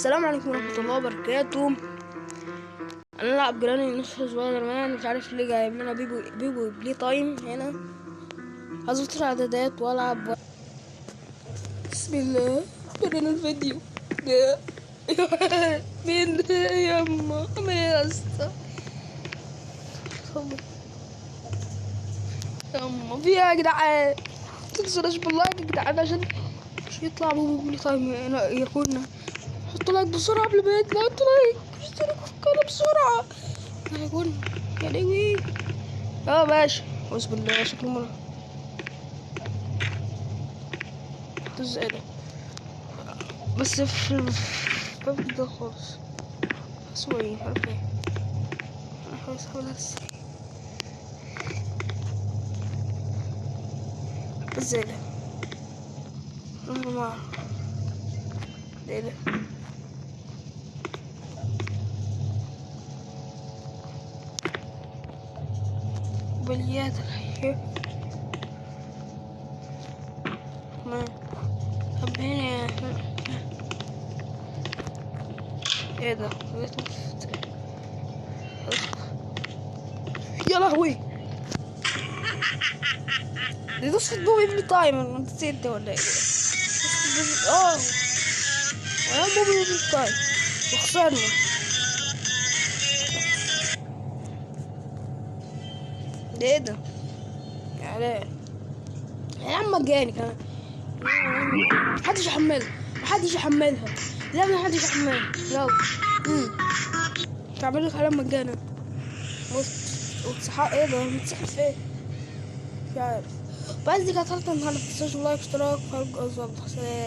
السلام عليكم ورحمة الله وبركاته. انا العب Granny نسخة سبايدر مان، مش عارف ليه جايب لنا Poppy Playtime هنا. هظبط الاعدادات والعب بسم الله. فين الفيديو ده؟ مين ده يما؟ مين يا اسطى؟ يما في ايه يا جدعان؟ متنسوناش بال like يا جدعان عشان مش يطلع Poppy Playtime هنا يا اخوانا. حطوا like بسرعة قبل ما يطلع، حطوا like، اشتركوا في القناة بسرعة يا اخوانا. يا لهوي. ماشي. اعوذ بالله، شكله مرة ازاي ده؟ بس في الباب ده خالص. اسمه ايه؟ عارف ايه؟ انا خلاص خلاص. ازاي ده؟ انا ما اعرف ايه ده. بليات الحي. ما طب هنا ايه ده؟ يا لهوي، دي نسخة Poppy Playtime. انت نسيت ولا ايه؟ نسخة بوبي، ولا Poppy Playtime وخسرنا. ده ايه ده؟ يعني يا عم مجاني كمان. محدش يحملها، محدش يحملها، لا محدش يحملها. يلا تعمل لك علامة مجانا. وتسحق ايه ده؟ متسحب في ايه؟ مش عارف. بس دي كانت حلقة النهارده. متنسوش like، اشتراك، وفعل الجرس.